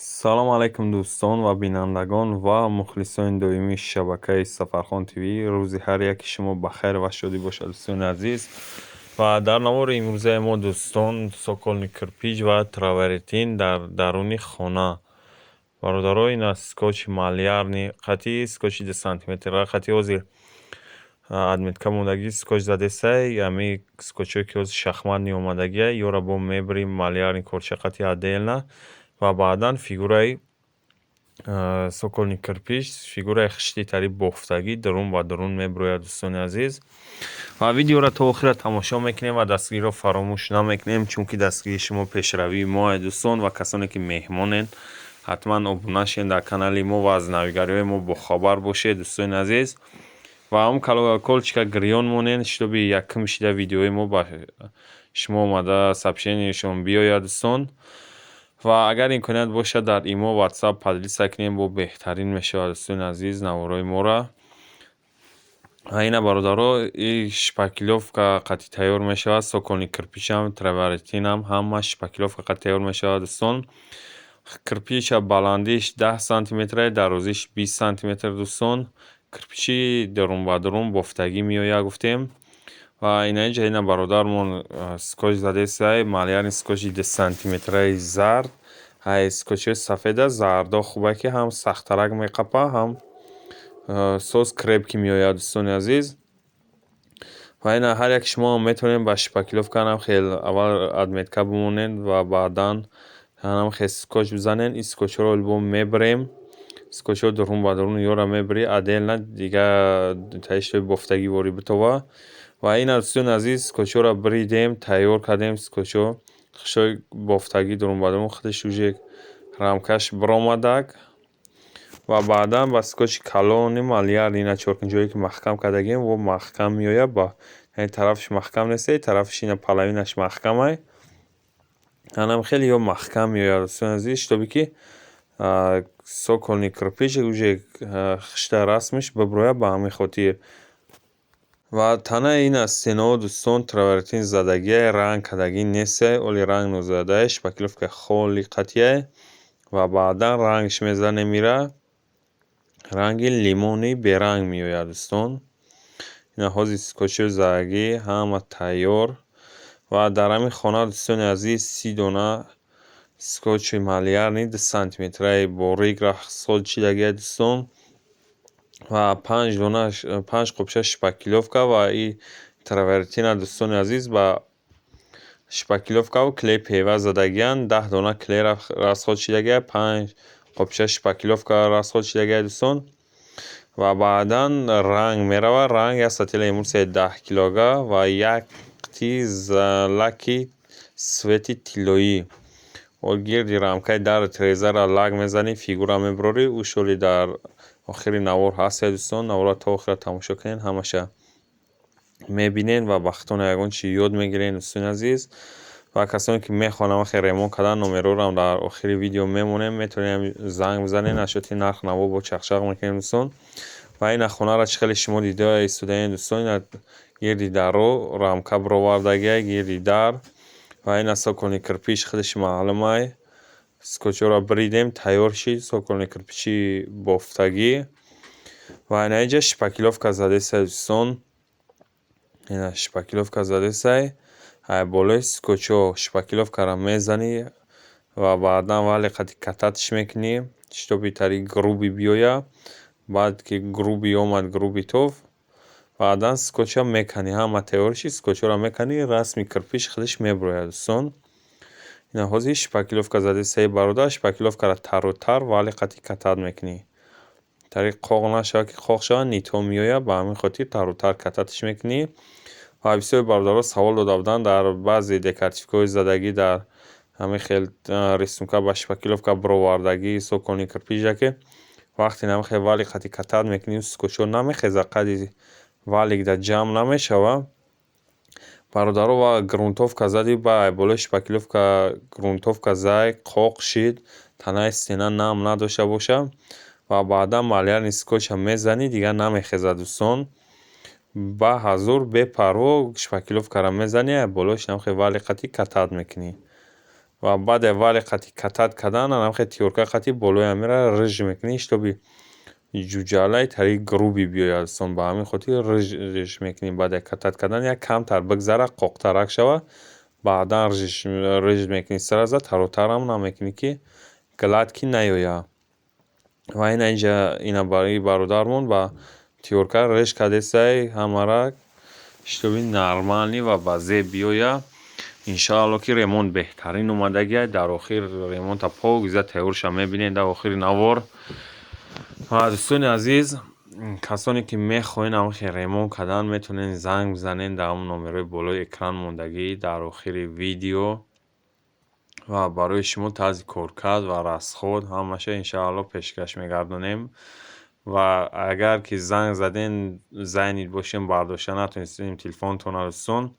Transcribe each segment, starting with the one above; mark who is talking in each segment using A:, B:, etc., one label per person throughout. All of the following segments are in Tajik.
A: Салом алайкум, дӯстон ва бинандагон ва мухлисони доимии шабакаи Сафархон ТВ. Рӯзи ҳар яки шумо ба хайр ва шодӣ бошад, дӯстони азиз. Ва дар навори имрӯзаи мо, дӯстон, цокольный кирпич ва травертин дар даруни хона. Бародаро, ин аст скотчи малярный қати скотчи 2 сантиметра қати. Ҳозир отметка мондагӣ, скотч задесай. Ами скотчҳое, ки ҳозир шахматный омадагия, ёра бо мебарем, малярный корча қати отдельно, ва баъдан фигураи цокольный кирпич, фигураи хишти тари бофтагӣ дурун ба дурун мебирояд, дӯстони азиз. Ва видеоро то охира тамошо мекунем ва дастгириро фаромӯш намекунем, чунки дастгирии шумо пешравии моа, дӯстон. Ва касоне ки меҳмонед, ҳатман обуна шавед дар канали мо ва аз навигариҳои мо бохабар бошед, дӯстони азиз. Ва ҳамн колокольчика гирён монед, чтобы якум шида видеои мо ба шумо омада, сообщениешон биёяд, дӯстон. Ва агар имконият бошад, дар имо, Ватсап поделиться кунем, бо беҳтарин мешавад, дӯстони азиз, наворҳои моро. Ва ина, бародаро, и шпаклёвка қати тайёр мешавад. Цокольный кирпичам, травертинам, ҳама шпаклёвка қати тайёр мешавад, дӯстон. Кирпича баландиш 10 сантиметра, дарозиш 20 сантиметр, дӯстон. Кирпичи дурун ба дурун бофтагӣ меояд, гуфтем. Ва инаинҷа ина бародармон скотч задесай, малярный скотчи 2 сантиметраи зард. Ай скотчҳои сафеда зардо хубе, ки ҳам сахттарак меқапа, ҳам соз крепкий меояд, дӯстони азиз. Ва ина ҳар яки шумо метавонед ба шпаклёвка ам хел аввал отметка бимонед ва баъдан ам хел скотч бизанед. Ин скотчҳоро бо мебарем, скотчҳо дурун ба дурун ёра мебарӣ отдельно, дига таиши бофтагӣ ворӣ битова. Ва ина, дӯстони азиз, скотчҳоро биридем, тайёр кардем. Скотчҳо хушҳои бофтагӣ дурун ба дурун худаш уже рамкаш биромадак. Ва баъдан ба скотчи калони малярный, ина чоркунҷое, ки маҳкам кардагем, во маҳкам меояд. Ба яъне тарафаш маҳкам несте, тарафаш ина половинаш маҳкамай, анам хеле ё маҳкам меояд, дӯстони азиз, чтобы ки цокольный кирпич уже хишта расмаш бибирояд, ба ҳамин хотир. Ва танаи ин стенаҳо, дӯстон, травертин задагиай, ранг кардагӣ нестай, оли ранг нозадай, шпаклёвкаи холи қатъиай. Ва баъдан рангш мезанем, ира ранги лимони беранг меояд, дӯстон. Ина ҳозир скотчҳои задагӣ ҳама тайёр. Ва дар ҳамин хона, дӯстони азиз, 30 дона скотчи малярный 2 сантиметраи борик расход шидагиай, дӯстон, ва панҷ дона, панҷ қопча шпаклёвка ва и травертина, дӯстони азиз, ба шпаклёвкаву клей пева задагианд. 10 дона клей расход шидагиай, панҷ қопча шпаклёвка расход шидагиай, дӯстон. Ва баъдан ранг меравад, ранг як сатила эмулсияи 10 килога ва як қитти лаки цвети тиллоӣ. Гирди рамкаи дару тирезаро лак мезанӣ, фигура мебарорӣ. Ӯ дар охири навор ҳастед, дӯстон. Наворро то охира тамошо кунед, ҳамаша мебинед ва ба худтон ягон чи ёд мегиред, дӯстони азиз. Ва касоне ки мехоҳанд вақте ремонт кардан, номерҳоро дар охири видео мемонем, метавонед занг бизанед, насчёти нарх наво бо чақчақ мекунем, дӯстон. Ва ина хонаро чӣ хеле шумо дида истодаед, дӯстон, ина гирди дарро рамка бировардагиай, гирди дар. Ва ина цокольный кирпич худаш маълумай, скотчҳоро биридем, тайёр шид цокольный кирпичи бофтагӣ. Ва ина инҷа шпаклёвка задесай, дӯстон, ина шпаклёвка задесай. Болои скотчҳо шпаклёвкаро мезанӣ ва баъдан вале қати кататьш мекунӣ, чтобы тари грубый биёяд. Баъд ки грубый омад, грубый тоф, баъдан скотча меканӣ. Ҳама тайёр шид, скотчҳоро меканӣ, расми кирпич худаш мебирояд, дӯстон. Ина ҳозир шпаклёвка задесаи, бародар, шпаклёвкаро тару тар вале қати катать мекунӣ, тари қоқ нашавад, ки қоқ шавад, нитҳо меояд. Ба ҳамин хотир тару тар кататьш мекунӣ. Ва бисёри бародаро савол дода буданд: дар баъзе декоративкаҳои задагӣ, дар ҳамин хел рисунка ба шпаклёвка бировардагӣ цокольный кирпича, ки вақте ҳамин хел вале қати катать мекунӣ, скотчҳо намехезад, қади валик дар ҷамъ намешавад. Бародаро, ва грунтовка задӣ, ба болои шпаклёвка грунтовка зай, қоқ шид, танаи стена нам надошта бошад, ва баъдан малярный скотча мезанӣ, дигар намехезад, дӯстон. Ба ҳазур бепарво шпаклёвкаро мезанӣ, болош ҳамин хел вале қати катать мекунӣ. Ва баъде валик қати катать кардан, анамхел твёртка қати болои ҳамира рыж мекунӣ, чтобы ҷуҷалаи тари грубый биёяд, дӯстон. Ба ҳамин хотир рыж мекунӣ. Баъде катать кардан як камтар бигзара, қоқтарак шава, баъдан рыж мекунӣ. Сразу таротарам намекунӣ, ки гладкий наёяд. Ва ина инҷа ина барои бародармон ба твёртка рыж кардесай ҳамара, чтобы нормальный ва ба зеб биёяд. Иншоалло, ки ремонт беҳтарин омадагиай. Дар охир ремонта покиза тайёрша мебинед дар охири навор. Ва, дӯстони азиз, касоне ки мехоҳед ҳамахел ремонт кардан, метавонед занг бизанед дар ҳамон номерҳои болои экран мондагӣ дар охири видео ва барои шумо тарзи коркард ва расход ҳамаша, иншоалло, пешкаш мегардонем. Ва агар ки занг заден, занят бошем, бардошта натонистем телефонтонро, дӯстон,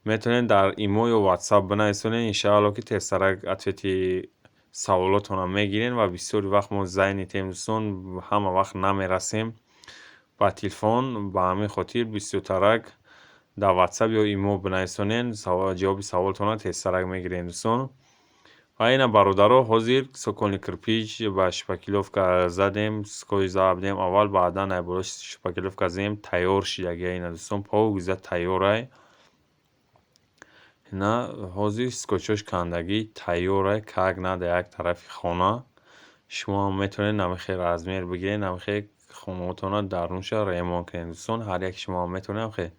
A: метавонед дар Имо ё Ватсап бинависонед. Иншоалло, ки тезтарак ответи саволотонро мегирем. Ва бисёри вақт мо занятем, дӯстон, ҳама вақт намерасем ба телефон. Ба ҳамин хотир бисёртарак дар Ватсап ё Имо бинависонед, ҷавоби саволтонро тезтарак мегирем, дӯстон. Ва ина, бародаро, ҳозир цокольный кирпич ба шпаклёвка задем, скотч задем аввал, баъдан ай болош шпаклёвка задем, тайёр шидагия. Ина, дӯстон, покиза тайёрай. Ина ҳозир скотчҳош кандагӣ, тайёрай, как надо. Як тарафи хона шумоам метавонед ҳамин размер бигиред, ҳамин хонаотонро дарунша ремонт кунед, дӯстон. Ҳар яки шумоам метавонед ҳамин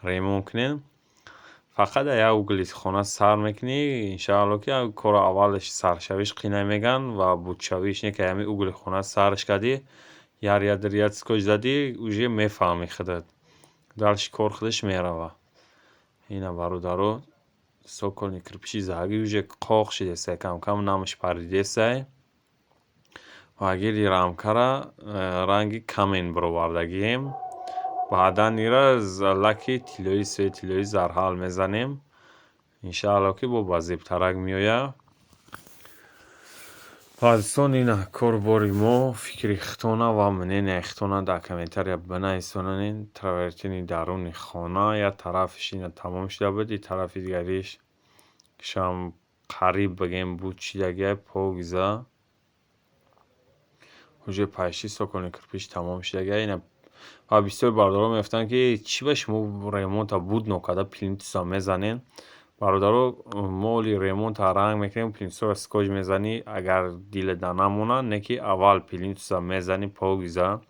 A: ремонт кунед. Фақат як угли хона сар мекунӣ. Иншоалло, ки кори аввалаш саршавиш қинай мегӯянд ва будшавиш не, ки ҳамин угли хона сарш кардӣ, як ряд, ряд скотч задӣ, уже мефаҳмӣ худат, дальше кор худаш меравад. Ина, бародаро, цокольный кирпичи заҳагӣ уже қоқ шидесай, камкам намаш паридесай. Ва гирди рамкара ранги камень бировардагием. Баъдан ира лаки тиллои, цвети тиллои зарҳал мезанем. Иншоалло, ки бо ба зебтарак меояд. Ва, дӯстон, ина кору бори мо. Фикри худтона ва мненияи худтона дар комментария бинависонед. Травертини даруни хона як тарафаш ина тамом шуда буд, ин тарафи дигариш шам қариб бигем буд шидагиай, покиза уже почти цокольный кирпич тамом шидагиай. Ина ва бисёри бародарон мегуфтанд, ки чӣ ба шумо ремонта буд нокарда плинтуса мезанед. Бародаро, мо оли ремонта ранг мекунем, плинтусаро скотч мезанӣ, агар дилат намонад, не ки аввал плинтуса мезанӣ покиза,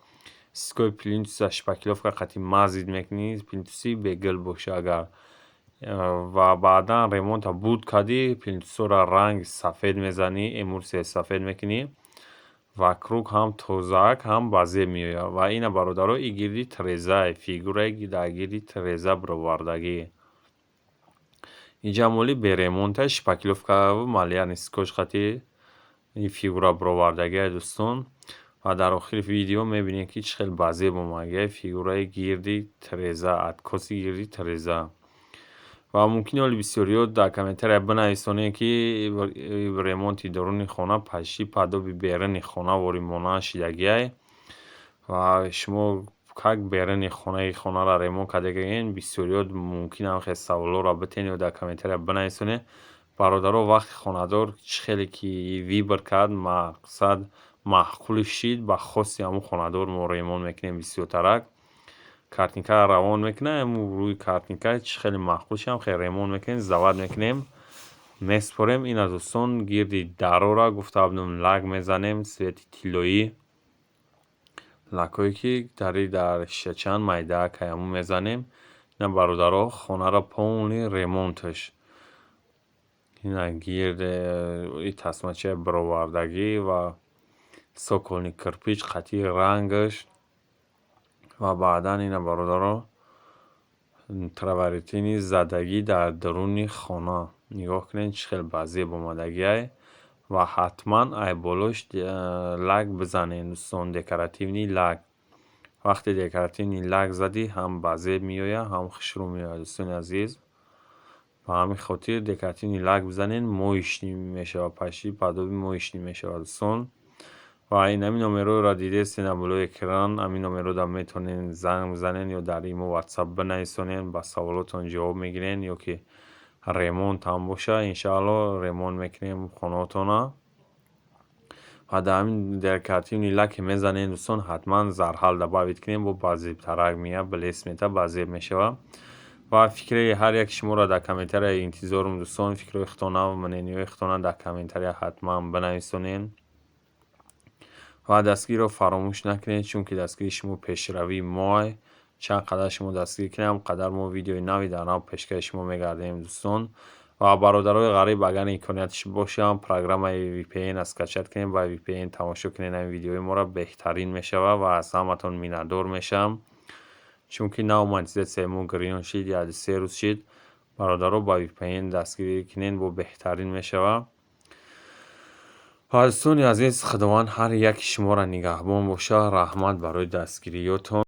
A: скотч плинтуса шпаклёвка қати мазать мекунӣ, плинтуси бегил боша агар, ва баъдан ремонта буд кардӣ, плинтусҳоро ранги сафед мезанӣ, эмульсияи сафед мекунӣ, вокруг ҳам тозаак, ҳам ба зеб меояд. Ва ина, бародаро, и гирди трезай, фигураи дар гирди треза бировардагӣ. Инҷа моли беремонта, шпаклёвкаву малярный скотч қати ин фигура бировардагиай, дӯстон. Ва дар охири видео мебинем, ки чӣ хел ба зеб омадагиай фигураи гирди треза, откоси гирди треза. Ва мумкин оли бисёриҳо дар комментария бинависонед, ки ремонти даруни хона почти подобие беруни хона вори монанд шидагиай ва шумо как беруни хонаи хонаро ремонт кардагиен. Бисёриҳо мумкин ҳамхел саволҳоро битен ё дар комментария бинависонед. Бародаро, вақти хонадор чӣ хеле ки выбор кард, мақсад маъқул шид, ба хости ҳамун хонадор мо ремонт мекунем. Бисёртарак картинкаро равон мекунем, рӯи картинка чӣ хеле маъқул шид, ҳамхел ремонт мекунем, сдавать мекунем, месупорем. Ина, дӯстон, гирди дарора гуфта будам, лак мезанем цвети тиллоӣ, лакҳое ки дари дар шишачанд майдаак ҳамун мезанем. Ина, бародаро, хонаро полный ремонташ. Ина гирди и тасмачаи бировардагӣ ва цокольный кирпич қатъи рангаш. Ва баъдан ина, бародаро, травертини задагӣ дар даруни хона. Нигоҳ кунед, чӣ хел ба зеб омадагиай. Ва ҳатман ай болош лак бизанед, дӯстон, декоративный лак. Вақте декоративный лак задӣ, ҳам ба зеб меояд, ҳам хушрӯ меояд, дӯстони азиз. Ба ҳамин хотир декоративный лак бизанед, моечный мешавад, почти подобие моечный мешавад, дӯстон. Ва ин ҳамин номерҳоро дидестед дар болои экран, ҳамин номерҳоро метавонед занг бизанед ё дар Имо, Ватсап бинависонед, ба саволотон ҷавоб мегиред ё ки Ремонт ҳам боша, иншаалло, ремонт мекунем хонаотона. Ва дар ҳамин декоративный лак ке мезанем, дӯстон, ҳатман зарҳал добавить кунем, бо базебтарак меяд, блеск мета, базеб мешавад. Ва фикри ҳар яки шуморо дар комментария интизорум, дӯстон. Фикрҳои худтона, мнение ҳои худтона дар комментария ҳатман бинависонед ва дастгириро фаромӯш накунед, чунки дастгирии шумо пешравии моа. Чанд қадар шумо дастгирӣ кунед, ҳам қадар мо видеои нави дар нав пешкаши шумо мегардем, дӯстон. Ва бародарои ғариб, агар имконияташ бошам, программаи VPN скачать кунед, ба VPN тамошо кунед ҳамин видеои моро, беҳтарин мешавад ва аз ҳаматон миннатдор мешавам, чунки нав монетизатсияи мо гирён шид, як 3 рӯз шид. Бародаро, ба VPN дастгирӣ кунед, бо беҳтарин мешавад. Ва дӯстони азиз, Худованд ҳар яки шуморо нигаҳбон бошад. Раҳмат барои дастгириётон.